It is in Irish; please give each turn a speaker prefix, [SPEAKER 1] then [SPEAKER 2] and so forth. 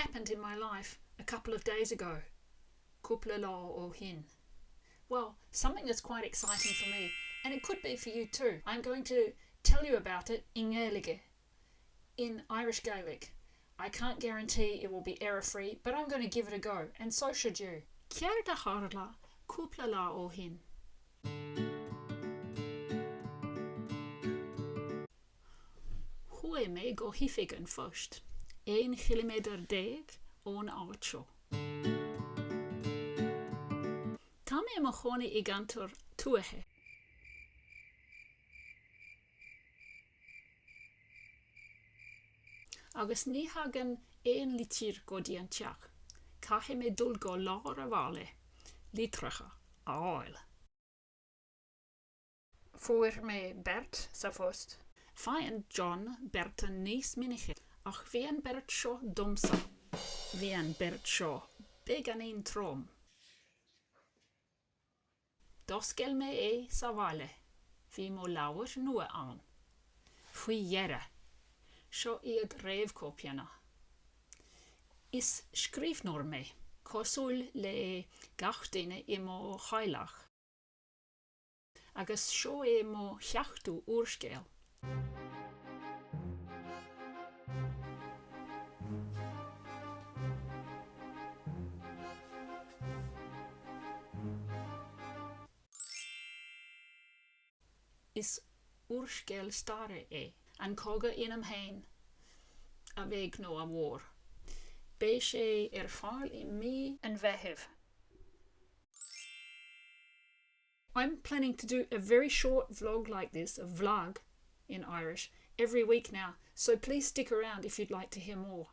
[SPEAKER 1] happened in my life a couple of days ago? Cúpla lá ó shin. Well, something that's quite exciting for me, and it could be for you too. I'm going to tell you about it in Gaeilge, in Irish Gaelic. I can't guarantee it will be error-free, but I'm going to give it a go, and so should you. Céard a tharla cúpla lá ó shin? Chuaigh mé go hoifig an phoist, 11 chiliméadar ón áit seo. Tá mé i mo chónaí i gceantar tuaithe. Agus ní thagann aon litir go dtí an teach. Caithfidh mé dul go lár an bhaile litreacha a fháil. Fuair mé beart sa phost. Faigheann John bearta níos minice, ach bhí an beart seo domsa. Bhí an beart seo beagáinín trom. D'oscail mé é sa bhaile. Bhí mo leabhar nua ann. Faoi dheireadh! Seo iad réamhchóipeanna. Is scríbhneoir mé, cosúil le gach duine i mo theaghlach. Agus seo é mo sheachtú úrscéal. Is úrscéal staire é. An Cogadh Ionam Féin, a bheag nó a mhór. Beidh sé ar fáil i mí an Mheithimh. I'm planning to do a very short vlog like this, a vlag in Irish, every week now, so please stick around if you'd like to hear more.